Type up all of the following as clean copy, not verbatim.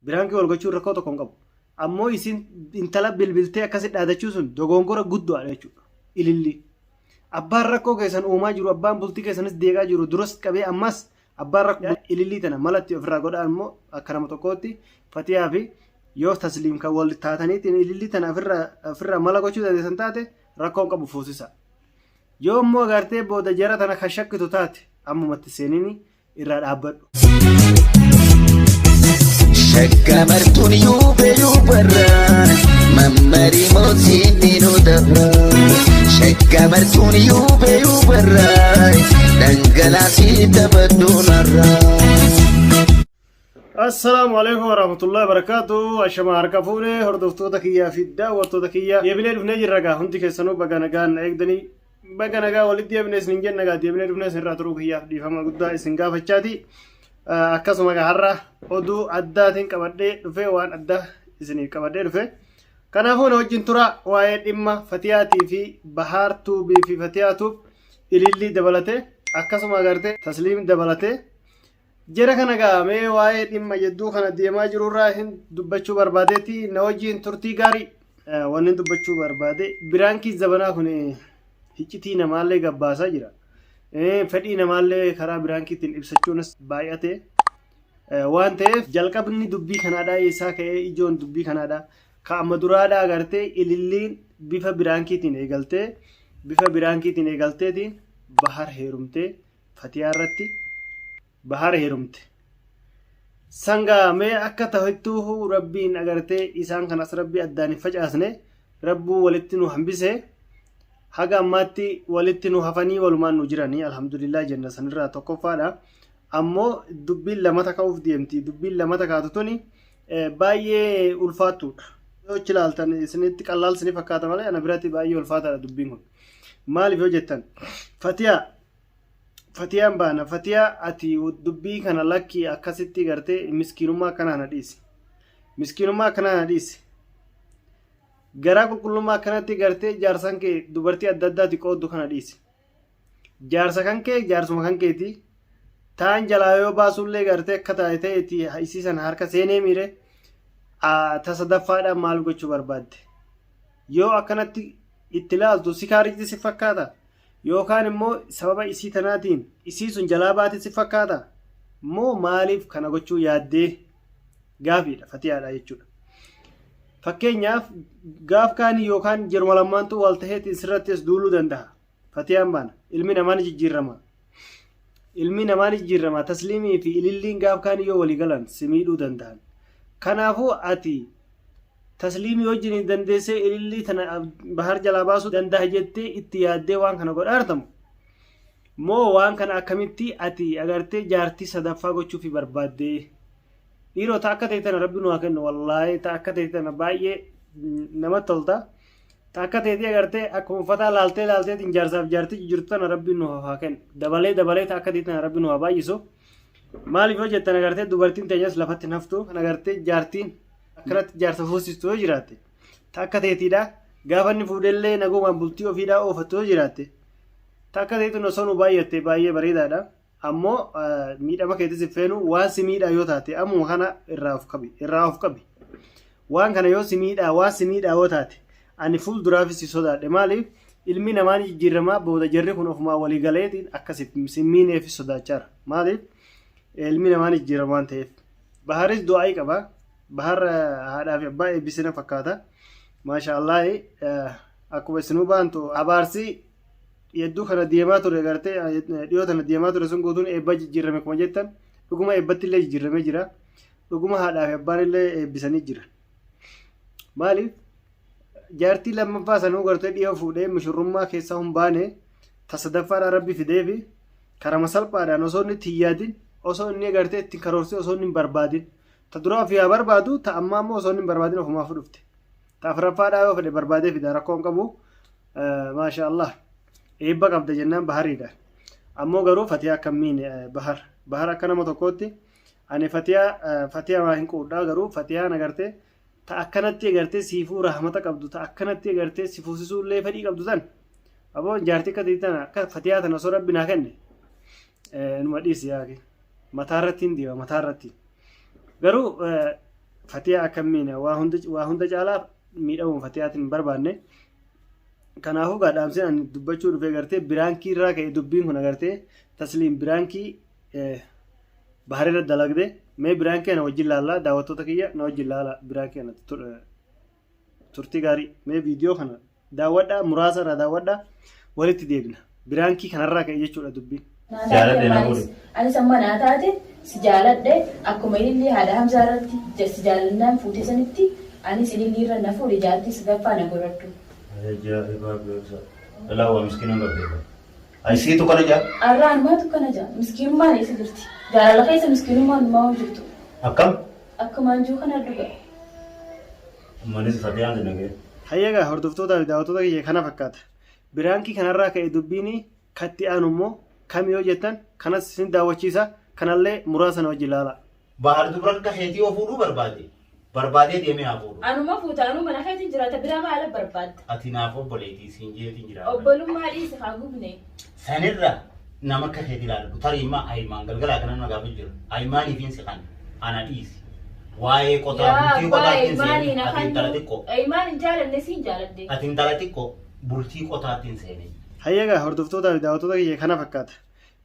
Biraankii wal gochuun rakkoo tokko hin qabu. Ammoo isin intala bilbiltee akkasi dhaadachuu sun dogoongora guddaadha jechuudha. Ililli. Abbaan rakkoo keessan uumaa jiru, abbaan bultii keessanis deegaa jiru, duras qabee ammas abbaan rakkoo ilillii tana malatti ofirraa godhaa immoo akka nama tokkootti fatiyaa fi yoo tasliim kan wal taataniitiin ilillii tana ofirraa mala gochuu dandeessan taate rakkoon qabu fuusisa. Yoo immoo agartee booda jara tana kan shakkitu taate ammumatti seenini irraa dhaabbadhu. Shagga martuun yuube yuubarra mammarii mootiin ni nu dabra. Shagga martuun yuube yuubarra dhangalaasii taphadhuun har'a. Assalaamu alaikum warahmatullahi wabarakatuh. Ashama harka fuune hordoftoota kiyyaa fi daawwattoota kiyyaa. Deebinee dhufnee jirra gaa hundi keessanuu baga nagaan na eegdanii baga nagaa walitti deebine isin jenna gaa deebinee dhufnee isin irraa turuu kiyyaaf dhiifama guddaa isin gaafachaati. Akkasuma gaa har'a oduu addaatiin qabadhee dhufee waan addaa isiniif qabadhee dhufe. Kanaafuu na wajjin tura waa'ee dhimma Fatiyaatii fi Bahaar Tuubii fi Fatiyaa Tuub ilillii dabalatee akkasuma agartee Tasliim dabalatee jara kana gaa mee waa'ee dhimma jedduu kana deemaa jirurraa hin dubbachuu barbaadeeti na wajjin turtii gaarii. Wanni dubbachuu barbaade biraankii zabanaa kun hiccitii namaallee gabbaasaa jira. Fedhii namaallee karaa biraankiitiin ibsachuunis baay'ate. Waan ta'eef jalqabni dubbii kanaadhaa eessaa ka'ee ijoon dubbii kanaadhaa ka amma duraadhaa agartee ililliin bifa biraankiitiin eegaltee bifa biraankiitiin eegalteetiin bahar heerumtee fatiyaa irratti bahar heerumte. Sangaa mee akka ta'ettuu rabbiin agartee isaan kanas rabbi addaan hin facaasne rabbuu walitti nu hambise haga ammaatti walitti nu hafanii walumaan nu jiranii alhamdulillah jenna sanirraa tokkoffaadha. Ammoo dubbiin lamata ka'uuf deemti dubbiin lamata kaatu tuni baay'ee ulfaattuudha. Yoo achi ilaaltan isinitti qallaal isinii fakkaata malee ana biratti baay'ee ulfaataadha dubbiin kun. Maaliif yoo jettan Fatiyaa Fatiyaan baana Fatiyaa ati dubbii kana lakki akkasitti gartee miskiinummaa akkanaa na dhiisi. Miskiinummaa akkanaa na dhiisi. Garaa qulqullummaa akkanatti gartee jaarsan kee dubartii adda addaati qooddu kana dhiisi. Jaarsa kan kee jaarsuma kan keeti. Taan jalaa yoo baasullee gartee akka taate ta'eeti isii sana harka seenee miire ta sadaffaadhaan maal gochuu barbaadde. Yoo akkanatti itti ilaaltu si kaarijti si fakkaata. Yookaan immoo sababa isii tanaatiin isii sun jalaa baate si fakkaata. Moo maaliif kana gochuu yaaddee gaafiidha fatiyaadha jechuudha. Fakkeenyaaf gaaf kaanii yookaan jirma lammaantuu wal taheetiin sirrattis duuluu danda'a. Fatiyaan baana. Ilmi namaa ni jijjiirama. Ilmi namaa ni jijjiirama. Tasliimii fi ililliin gaaf kaanii yoo walii galan si miidhuu danda'an. Kanaafuu ati tasliimii wajjin dandeessee ilillii tana bahar jalaa baasuu danda'a jettee itti yaaddee waan kana godhaartamu. Moo waan kana akkamitti ati agartee jaartii sadaffaa gochuufi barbaaddee? Dhiiroo ta akka ta'e tana rabbi nu haa kennu wallaahi ta akka ta'e tana baay'ee namatti tolta. Ta akka ta'eetii agartee akkuma uffataa laaltee laalteetiin jaarsaaf jaartii jirtu tana rabbi nu haa kennu. Dabalee dabalee ta akka ta'e tana rabbi nu haa baay'isu. Maaliif yoo jettan agartee dubartiin teenyas lafatti hin haftu. Kan agartee jaartiin akkanatti jaarsa fuusistu yoo jiraatte ta akka ta'eetiidha. Gaafa inni fuudhellee nagumaan bultii ofiidhaa oofattu yoo jiraatte ta akka ta'eetiin osoo nu baay'atte baay'ee bareedaadha. Ammoo miidhama keetis hin feenu waan si miidhaa yoo taate ammuma kana irraa of qabi irraa of qabi. Waan kana yoo si miidhaa waan si miidhaa yoo taate ani fuulduraafis si sodaadhe maaliif ilmi namaa ni jijjiiramaa booda jarri kun ofumaa walii galeetiin akka si miineefis sodaachaara maaliif ilmi namaa ni jijjiirama waan ta'eef. Baharis du'aa'ii qaba. Bahar haadhaa fi abbaa eebbisina fakkaata. Maasha Allaahi akkuma isinuu baantu abaarsi hedduu kana deemaa ture gartee dhiyoo tana deemaa ture sun guutuun eebba jijjiirame akkuma jettan dhuguma eebbatti illee jijjiiramee jira. Dhuguma haadhaa fi abbaan illee eebbisanii jira. Maaliif jaartii lammaffaa sanuu gartee dhiyoo fuudhee mishurrummaa keessaa hin baane ta sadaffaadhaan rabbi fidee fi karama salphaadhaan osoo inni itti hin yaadin osoo inni gartee itti karoorsee osoo inni hin barbaadin ta duraa ofii haa barbaadu ta ammaa immoo osoo inni hin barbaadin ofumaaf dhufte. Ta afuraffaadhaa yoo fedhe barbaadee fida rakkoo hin qabu. Maasha Allah. Eebba qabda jennaan bahariidha. Ammoo garuu fatiyaa akka hin miine bahar. Bahar akka nama tokkootti ani fatiyaa fatiyaa waa hin quudhaa garuu fatiyaan agartee ta akkanatti agartee siifuu rahmata qabdu ta akkanatti agartee si fuusisuu illee fedhii qabdu tan aboo jaartii akka tana akka fatiyaa tana osoo rabbi naa kenne numa dhiisi yaake mataa irratti hin deema mataa irratti garuu Fatiyaa akka hin miine waa hunda waa hunda caalaa miidhamuun Fatiyaatiin hin barbaanne. Kanaafuu gaa dhaamseen ani dubbachuu dhufee gartee biraankii irraa ka'e dubbiin kun agartee Tasliim biraankii Bahar irra dalagde mee biraankii kana wajjin laallaa daawwattoota kiyya na wajjin laala biraankii kana turtii gaarii mee viidiyoo kana daawwadhaa muraasa irraa daawwadhaa walitti deebina biraankii kanarraa ka'e jechuudha dubbiin. Jaaladhe na fuudhi. Anis amma naa taate si jaaladhe akkuma ilillii haadha Hamzaa irratti si jaalannaan fuute sanitti anis ilillii irra na fuudhi jaartii sadaffaa na godhadhu. Ajaa'iba beeksa. Dhalaa waa miskiinan qabdeessa. Isiitu kana jaa. Arraa anumaatu kana jaa. Miskiinummaan eessa jirti? Jaalala keessa miskiinummaan numaa hin jirtu. Akkam? Akkumaan jiru kana dhuga. Manis fatiyaan si nagee. Hayyagaa hordoftootaa fi daawwattoota kiyya kana fakkaata. Biraankii kanarraa ka'e dubbiin katti aanu immoo kam yoo jettan kanas isin daawwachiisa kanallee muraasa na wajjin ilaalaa. Bahar dubra akka keetii yoo fuudhuu barbaade barbaadee deemee haa fuudhu. Anuma fuuta anuu mana keetiin jiraata biraa maala barbaadda? Ati naaf obboleetii siin jeetiin jira. Obbolummaa dhiisi haa gubne. Sanirra nama akka keetii ilaaladhu. Tarii immoo Ayimaan galgalaa kana na gaafa jira. Ayimaaniifiin si kan ana dhiisi. Waa'ee qotaa Yaa bultii abbaa qotaattiin Ayimaaniin seenin ati intala akannu. xiqqoo. Ayimaan hin jaalanne siin jaaladhe. Ati intala xiqqoo bultii qotaattiin seenin. Hayyagaa hordoftootaa fi daawwattoota kiyya kana fakkaata.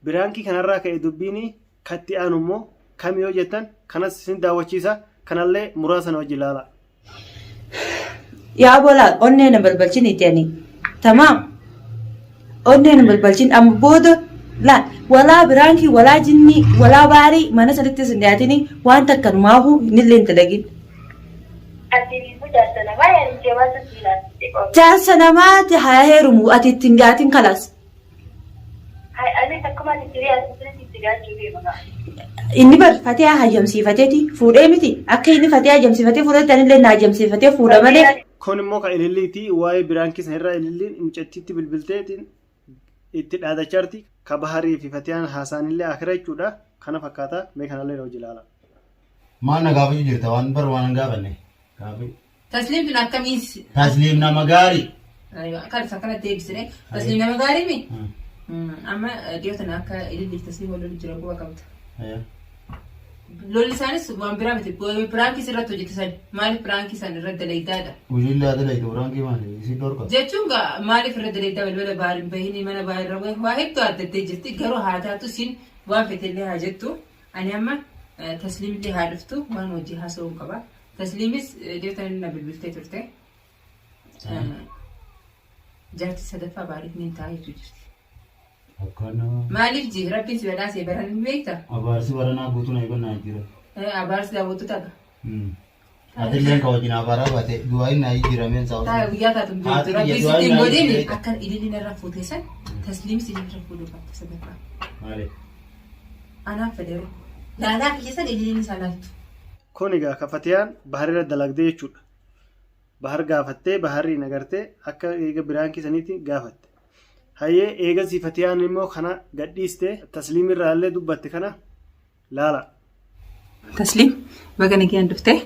Biraankii kanarraa ka'e dubbiin Katti aanu immoo kam yoo jettan kanas isin daawwachiisa kanallee muraasa na wajjin ilaalaa. Yaa bolaa onnee na balbalchin itti ani. Tamaam. Onnee na balbalchin amma booda laal walaa biraankii walaa jinnii walaa baarii mana sanitti isin dhiyaatini waan takka numaahu hinillee hin dalagin. Jaarsa namaati haa heerumu ati itti hin dhiyaatin kalaas. Anis akkuma ati itti dhiyaattu sanitti itti dhiyaachuu deema gaa. Inni bar fatiyaa hayyamsiifateeti fuudhee miti akka inni fatiyaa hayyamsiifatee fuudhetti anillee na hayyamsiifatee fuudha malee. Kun immoo kan ililliiti waa'ee biraankii sanirraa ililliin mucattiitti bilbilteetiin itti dhaadachaa jirti. Ka baharii fi fatiyaan haasaanillee akira jechuudha. Kana fakkaata mee kanallee hojii ilaala. Maal na gaafachuu jirta waan bar waan hin gaafanne. Gaafii. Tasliim tun akkamiin Tasliim nama gaarii. Kan isa kana deebisne tasliim nama gaarii mi? Amma dhiyoo tana akka ililliif tasliim wal lolu jira quba qabda. Lolli isaanis waan biraa miti. Piraankii sirratti hojjete san maaliif piraankii san irra dalaydaadha? Hojiin laa dalaytu piraankii maali? Isin dhorka. Jechuun gaa maaliif irra dalaydaa balbala baar hin bahini mana baar irra waa hedduu adda addee jirti garuu haa taatu siin waan fetellee haa jettu ani amma tasliimillee haa dhuftu waan hojii haasa'uun qaba. Tasliimis dhiyoo tana na bilbiltee turte. Jaartii sadaffaa baariif niin ta'a jechuu jirti. Akkana. Maaliif ji rabbiin si badhaasee baran hin beekta? Abaarsi baranaa guutuun eegannaa jira. Abaarsi daawwattoota akka. Atilleen ka wajjin abaaraa baate du'aa inni ayi jira meen sa'a. Taa'e guyyaa taatu hin beektu. Haati Rabbiin kiyya du'aa sitti hin inni ayi godhin jira. akka ililli narra fuute san tasliimis ililli irra fuudhuu qabda sadaffaa. Maali? Anaaf fedheeru. Laalaa kiyya san ililliin isaa laaltu. Kun egaa ka Fatiyaan Baharirra dalagdee jechuudha. Bahar gaafattee Bahariin agartee akka eega biraankii saniitti gaafatte. Hayyee eegasii Fatiyaan immoo kana gadhiiste Tasliimirraa illee dubbatte kana laala. Tasliim baga nagayaan dhuftee.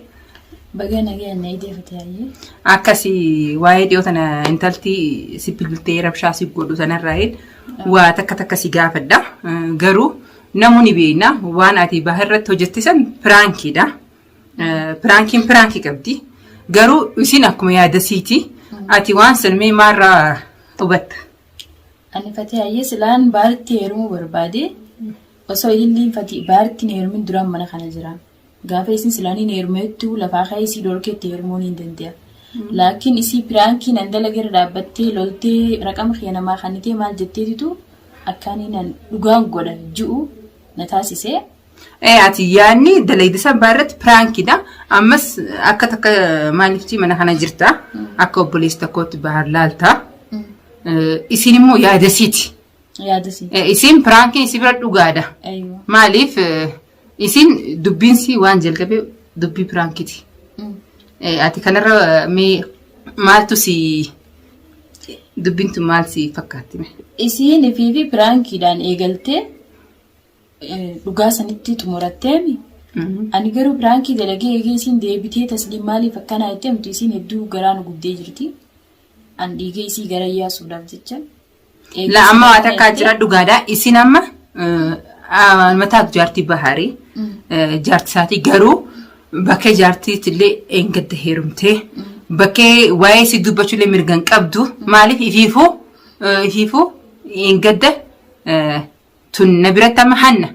Baga nagayaan na idee Fatiyaayyee. Akkasi waa'ee dhiyoo tana intalti si bilbiltee rabshaa si godhu sanarraa waa takka takka si gaafadha. Garuu Namuu ni beekna waan ati bahar irratti hojjette san piraankiidha. Piraankiin piraankii qabdi. Garuu isin akkuma yaada siiti. Ati waan san mee maarraa hubatta? Ani Fatiyaayyee silaan baaritti heerumuu barbaade osoo ililliin fati baaritti hin heerumin duraan mana kana jira. Gaafa isin silaan hin heerumeettu lafaa ka'ee isii dhorkee itti heerumuu ni danda'a. Laakiin isii piraankii nan dalageerra dhaabbattee loltee raqama kiyya namaa kannitee maal jetteetitu Akkaanii nan dhugaan godha ji'u na taasise. Ee ati yaadni dalayda san irratti piraankidha. Ammas akka takka maaliif mana kana jirta. Akka obboleessi tokkootti bahar laalta. Isin immoo yaadasiiti. Yaadasii. Isin piraankiin isin bira dhugaadha. Aywa. Maaliif isin dubbiinsi waan jalqabe dubbii piraankiti. Ati kanarra mee maaltu si Dubbiin tun maal si fakkaatti mee? Isiin ifii fi piraankiidhaan eegaltee dhugaa sanitti xumuratteemi. Ani garuu piraankii dalagee eegee isiin deebitee tasliim maaliif akkanaa jettee miti isiin hedduu garaa nu gubdee jirti. An dhiigee isii gara yaasuudhaaf jecha. La amma waa takkaa jira dhugaadha. Isin amma mataatu jaartii baharii jaarti isaatii garuu Bakkee jaartiitti illee eengadda heerumtee bakkee waa'ee si dubbachuu illee mirga hin qabdu maaliif ifiifuu ifiifuu eengadda tun na biratti amma hanna.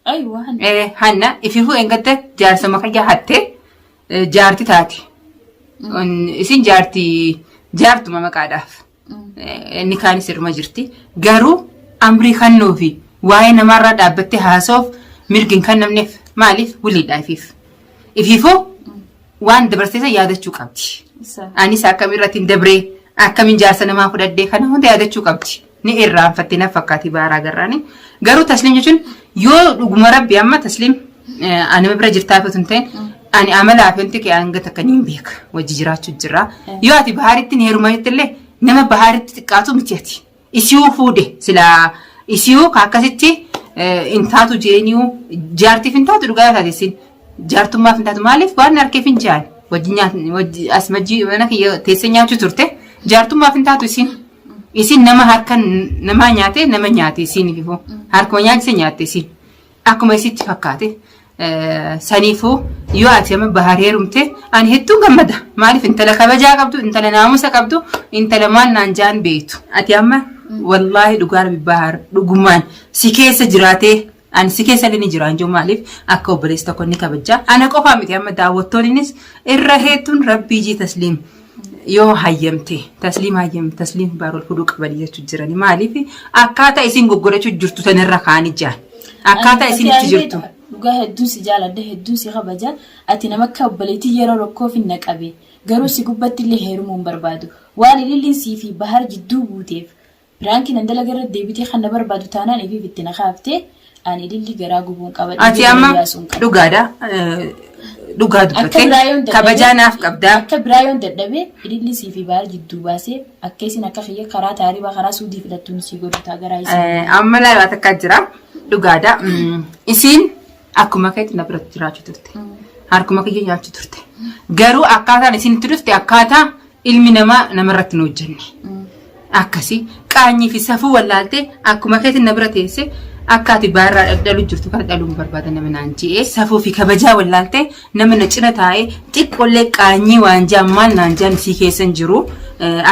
Aywa hanna. Hanna ifiifuu eengadda jaarsa makayyaa hatte jaarti taate. Isin jaarti jaartuma maqaadhaaf. Inni kaanis irma jirti. Garuu amrii kannuu fi waa'ee namaarraa dhaabbattee haasa'uuf mirgi hin kennamneef maaliif wiliidha ifiif. Ifiifuu waan dabarseessa yaadachuu qabdi. Anis akkamirratti hin dabree akkamiin jaarsa namaa fudhadhee kana hunda yaadachuu qabdi. Ni irraanfatte na fakkaati baaraa garraani. Garuu tasliim jechuun yoo dhuguma rabbi amma tasliim anama bira jirtaa fi hin ta'in ani amalaa fi wanti kee hanga takka niin beeka wajji jiraachuu jira. Yoo ati bahaaritti ni heeruma jette illee nama bahaaritti xiqqaatu miti ati. Isiyuu fuudhe silaa isiyuu ka akkasitti hin taatu jeeniyu jaartiif hin taatu dhugaa taate isin jaartummaaf hin taatu maaliif waan harkeef hin jaan wajji nyaat wajji as majji mana kiyya teessee nyaachuu turte jaartummaaf hin taatu isin. Isin nama harka namaa nyaate nama nyaate isiin ififuu harkuma nyaachise nyaatte isiin akkuma isitti fakkaate saniifuu yoo ati amma bahar heerumte ani hedduun gammada maaliif intala kabajaa qabdu intala naamusa qabdu intala maal naan jaan beektu ati amma wallaahi dhugaa rabbi bahar dhugumaan si keessa jiraatee ani si keessa illee ni jira anjoo maaliif akka obboleessa tokko ni kabajja ana qofaa miti amma daawwattoonnis irra hedduun rabbii jii tasliim yoo hayyamte tasliim hayyam tasliim baar wal fudhuu qabanii jechuu jirani maaliif akkaataa isin goggodhachuu jirtu sanirra kaanii jaan akkaataa isin itti jirtu. Dhugaa hedduun si jaaladha hedduun si kabaja ati nama akka obboleettii yeroo rakkoof hin naqabe garuu si gubbatti illee heerumuu hin barbaadu waan ililliin sii fi bahar jidduu buuteef Piraankiin an dalaga irra deebitee kan na barbaadu taanaan ifiif itti na kaaftee ani ililli garaa gubuun qaba Ati dhiiga amma gara yaasuun qaba. dhugaadha. Dhugaa Akka dubbattee biraa yoon dadhabe kabajaa naaf qabdaa. akka biraa yoon dadhabe ililli sii fi baar jidduu baasee akka isin akka kiyya karaa taaribaa karaa suudii filattuun sii godhu taa garaa isin. Amma laalaa takka jira. Dhugaadha. Isiin akkuma keetti na biratti jiraachuu turte. Harkuma kiyya nyaachuu turte. Garuu akkaataan isin itti dhufte akkaataa ilmi namaa namarratti hin hojjenne. Akkasi qaanyii fi safuu wallaaltee akkuma keetiin na bira teesse akka ati baarraa dhaldhalu jirtu kana dhaluun barbaada nama naan je'ee safuu fi kabajaa wallaaltee nama na cina taa'ee xiqqollee qaanyii waan jaan maal naan jaan sii keessa hin jiru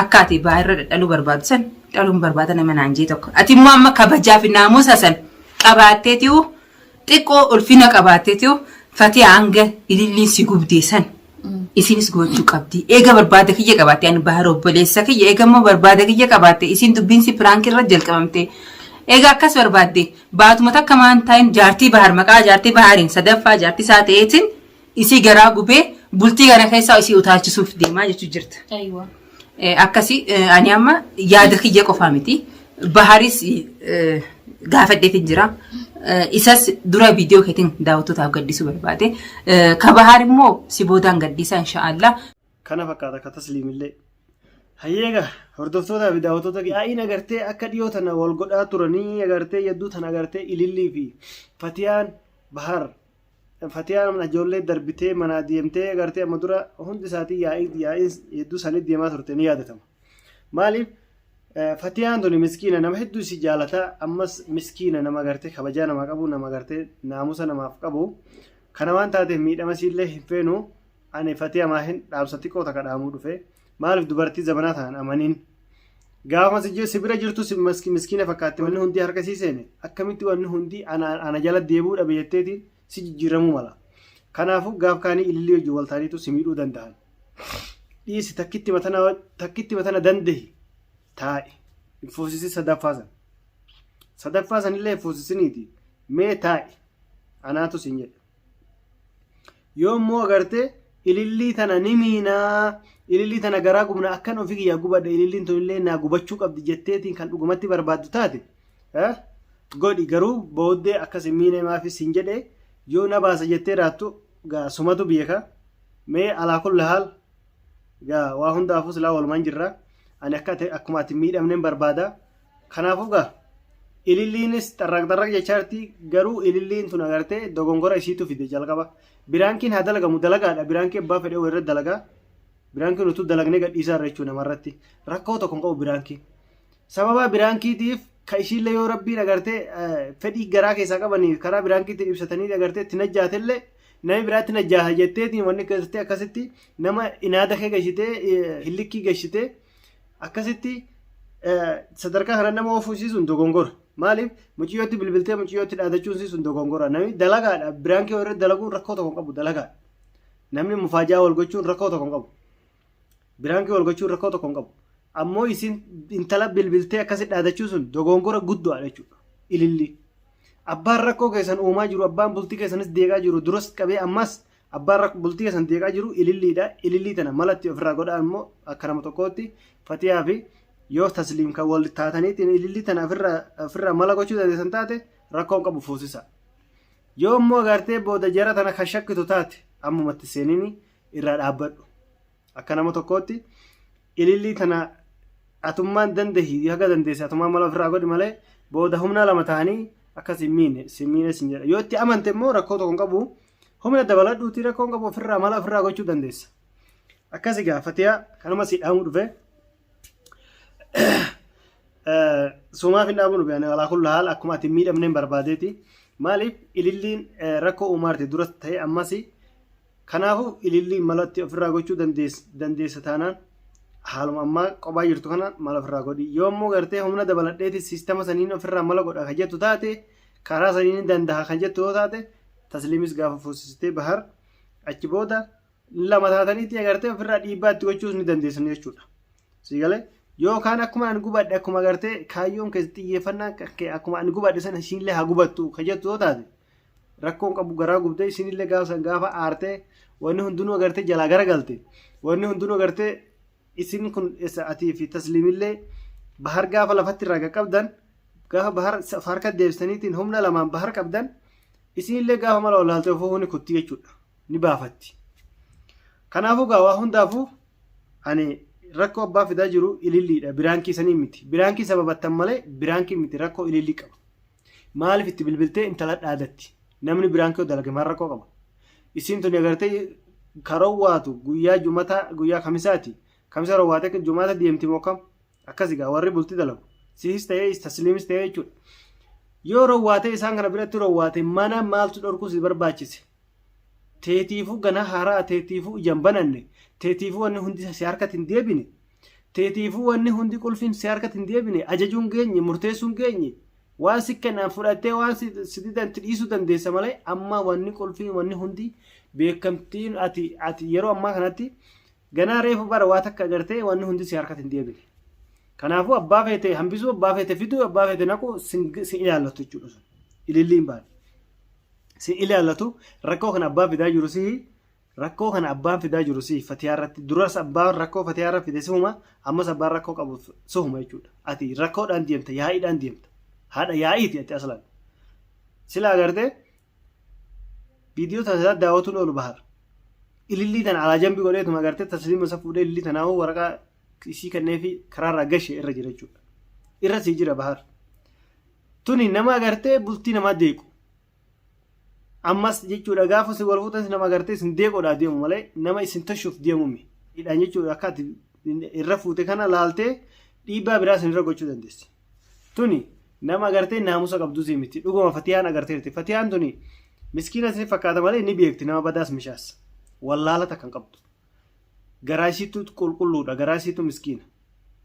akka ati baarra dhaldhaluu barbaadu san dhaluun barbaada nama naan jee tokko. Ati immoo amma kabajaa fi naamusa san qabaatteetiyu xiqqoo ulfina qabaatteetiyu fatiha hanga ililliin si gubdee san isinis gochuu qabdi. Eega barbaada kiyya qabaatte ani bahar obboleessa kiyya eega immoo barbaada kiyya qabaatte isin dubbiin si piraank irra jalqabamte. Eega akkas barbaadde baatuma takka maan ta'in jaartii bahar maqaa jaartii bahariin sadaffaa jaartii isaa ta'eetiin isii garaa gubee bultii kana keessaa isii utaalchisuuf deemaa jechuu jirta. Aywa. Akkasi ani amma yaada kiyya qofaa miti. Baharis gaafadheetiin jira. Isas dura viidiyoo keetiin daawwattootaaf gaddisuu barbaade. Ka Bahar immoo si boodaan gaddisa insha'Allah. Kana fakkaata ka tasliimillee. Hayyeega hordoftootaa fi daawwattoota yaa'iin agartee akka dhiyoo tana wal godhaa turanii agartee yadduu tana agartee ilillii fi fatiyaan bahar Fatiyaan ijoollee darbitee manaa deemtee agartee amma dura hundi isaatii yaa'iin hedduu isaanii deemaa turte ni yaadatama. Maaliif Fatiyaan tuni miskiina nama hedduu si jaalata ammas miskiina nama agartee kabajaa namaa qabu nama agartee naamusa namaaf qabu kana waan taateef miidhama siillee hin feenu ani Fatiyaa maahin dhaamsa xiqqoo takka dhaamuu dhufe maaliif dubartii zamanaa tanan amaniin Gaafa si bira jirtu si miskiina fakkaatti wanni hundi harka sii seene akkamitti wanni hundi ana jala deebi'uu dhabe jetteetiin si jijjiiramuu mala. Kanaafuu gaaf kaanii ilillii wajjin wal ta'aniitu si miidhuu danda'an. Dhiisi takkitti matana takkitti matana dandehi taa'i. Hin fuusisin sadaffaa san. Sadaffaa sanillee hin fuusisiniiti mee taa'i. Anaatu siin jedhe. Yoo immoo agartee ilillii tana ni miinaa ilillii tana garaa gubna akkan ofii kiyyaa gubadha ililliin tunillee naa gubachuu qabdi jetteetiin kan dhugumatti barbaaddu taate godhi garuu booddee akkas hin miine maafi siin jedhe yoo na baasa jettee raattu gaa sumatu beeka mee alaa kulli haal gaa waa hundaafuu silaa walumaan jirra ani akka akkuma ati miidhamneen barbaada Kanaafuu gaa ililliinis xarraq xarraq jechaa jirti garuu ililliin tun agartee dogongora isiitu fide jalqaba. Biraankiin haa dalagamu dalagaadha biraankii abbaa fedhe irra dalagaa. Biraankiin utuu dalagnee gadhiisaa irra jechuudha namarratti. Rakkoo tokko hin qabu biraankiin. Sababa biraankiitiif ka ishiillee yoo rabbiin agartee fedhii garaa keessaa qabanii karaa biraankiitiin ibsatanii agartee itti najjaatellee Namni biraatti na jaaha jetteetiin wanni keessatti akkasitti nama inaada kee gashitee hillikkii gashitee akkasitti sadarkaa kana nama oofuu sun dogongora. Maaliif muciyyootti bilbiltee muciyyootti dhaadachuun sun dogongora. Namni dalagaadha. Biraankii irratti dalaguun rakkoo tokko hin qabu, dalagaadha. Namni mufaajaa wal gochuun rakkoo tokko hin qabu. Biraankii wal gochuun rakkoo tokko hin qabu. Ammoo isin intala bilbiltee akkasi dhaadachuu sun dogongora guddaadha jechuudha. Ililli. Abbaan rakkoo keessan uumaa jiru, abbaan bultii keessanis deeqaa jiru, duras qabee ammas abbaan bultii keessan deeqaa jiru ililliidha. Ilillii tana malatti ofirraa godhaa immoo akka nama tokkootti Fatiyaa fi yoo Tasliim kan wal taataniitiin ilillii tana ofirraa mala gochuu dandeessan taate, rakkoon qabu, fuusisa. Yoo immoo agartee booda jara tana kan shakkitu taate, ammumatti seenini irraa dhaabbadhu. Akka nama tokkootti ilillii tana atummaan dandahi, haga dandeesse atummaan mala ofirraa godhi malee booda humna lama ta'anii akka si miine si miine sin jedha. Yoo itti amante immoo rakkoo tokko hin qabu, humna dabaladhuutii rakkoo hin qabu, ofirraa mala ofirraa gochuu dandeessa. Akkasi gaafatiyaa kanuma si dhaamu dhufe. Sumaaf hin dhaamu dhufe ani alaa kullu haal akkuma ati miidhamneen barbaadeeti. Maaliif ililliin rakkoo uumaarti dura ta'e ammas. Kanaafuu ilillii malatti ofirraa gochuu dandeessa taanaan haaluma ammaa qophaa jirtu kana mala ofirraa godhi. Yoo immoo gartee humna dabaladheeti siistama saniin ofirraa mala godha kan jettu taate, karaa saniin ni danda'a kan jettu yoo taate, Tasliimis gaafa fuusistee Bahar achi booda lama taataniitti agartee ofirraa dhiibbaa itti gochuus ni dandeessan jechuudha. Si galee yookaan akkuma ani gubadhe, akkuma agartee kaayyoon kee xiyyeeffannaan kee akkuma ani gubadhe sana isiinillee haa gubattu kan jettu yoo taate, rakkoon qabu. Garaa gubdee isinillee gaafa san gaafa aartee wanni hundinuu agartee jalaa garagalte, wanni hundinuu agartee isin kun atii fi Tasliimillee Bahar gaafa lafatti irraa qaqqabdan, gaafa Bahar harka deebisaniitiin humna lamaan Bahar qabdan, isinillee gaafa mala wallaaltee ofuu ni kutti jechuudha, ni baafatti. Kanaafuu gaa waa hundaafuu ani rakkoo abbaa fidaa jiru ililliidha, biraankii sanii miti. Biraankii sababattan malee biraankii miti, rakkoo ilillii qaba. Maaliif itti bilbiltee intala dhaadatti? Namni biraankii dalage maal rakkoo qaba? Isiin tuni agartee karoo waatu guyyaa jumataa, guyyaa kamisaati. Kamisa roowwaatee jumaata deemti moo kam? Akkas egaa warri bultii dalagu. Siihis ta'ee Tasliimis ta'ee jechuudha. Yoo roowwaatee isaan kana biratti roowwaate, mana maaltu dhorkuu si barbaachise? Teetiifuu ganaa haaraa, teetiifuu ijaan bananne, teetiifuu wanni hundi si harkatti hin deebine, teetiifuu wanni hundi qulfiin si harkatti hin deebine, ajajuun geenye, murteessuun geenye, waan si kennan fudhattee waan si didan dhiisuu dandeessa malee amma wanni qulfiin wanni hundi beekamtiin ati yeroo ammaa kanatti ganaa reefu bara waa takka agartee wanni hundi si harkatti hin deebine. Kanaafuu abbaa feete hambisuu, abbaa feete fiduu, abbaa feete naquu sin ilaallatu jechuudha sun. Ililliin baane. Sin ilaallatu. Rakkoo kana abbaa fidaa jiru sihi, rakkoo kana abbaan fidaa jiru sihi. Fatiyaa irratti duras abbaan rakkoo Fatiyaa irra fide sihuma, ammas abbaan rakkoo qabu sihuma jechuudha. Ati rakkoodhaan deemta, yaa'iidhaan deemta. Haadha yaa'iiti ati aslan. Sila agartee viidiyoo taasisaa daawwatuun oolu Bahar. Ilillii tana alaa jambii godheetuma agartee Tasliima isa fuudhee ilillii tanaafuu waraqaa isii kenneefi karaarraa gashe irra jira jechuudha. Irra sii jira Bahar. Tuni nama agartee bultii namaa deequ. Ammas jechuudha gaafa si wal fuutanis nama agartee isin deequudhaa deemu malee nama isin tashuuf deemu mi. Hidhaan jechuudha akka ati irra fuute kana laaltee dhiibbaa biraa isin irra gochuu dandeessi. Tuni nama agartee naamusa qabdu si miti. Dhuguma Fatiyaan agarteerti. Fatiyaan tuni miskiina isin fakkaata malee ni beekti nama badaas mishaas. Wallaala takka hin qabdu. Garaa isiitu qulqulluudha. Garaa isiitu miskiina.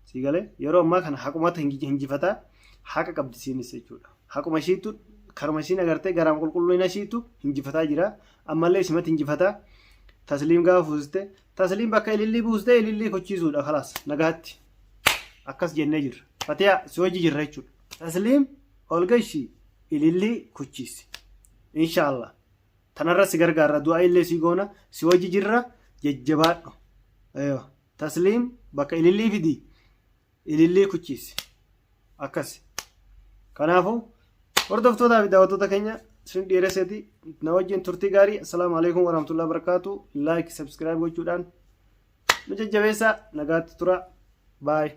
Si galee yeroo ammaa kana haqumata hinjifataa, haqa qabdi isiinis jechuudha. Haquma ishiitu karuma ishiin agartee garaan qulqullina ishiitu hinjifataa jira. Ammallee isimatti hinjifataa. Tasliim gaafa fuusiste, Tasliim bakka ilillii buustee ilillii kochiisuudha kalaas nagaatti. Akkas jennee jirra. Fatiyaa si hojii jirra jechuudha. Tasliim ol gashii ilillii kuchiisi. Inshaallah. Tanarra si gargaarra, du'aa illee si goona, si hojii jirra, jajjabaadhu. Aywa. Tasliim bakka ilillii fidi, ilillii kuchiisi. Akkas. Kanaafuu hordoftootaa fi daawwattoota keenya isin dhiyeesseeti na wajjin turtii gaarii. Assalaamu alaikum warahmatullahi wabarakatuh. Like, subscribe gochuudhaan nu jajjabeessaa, nagaatti tura. Bye.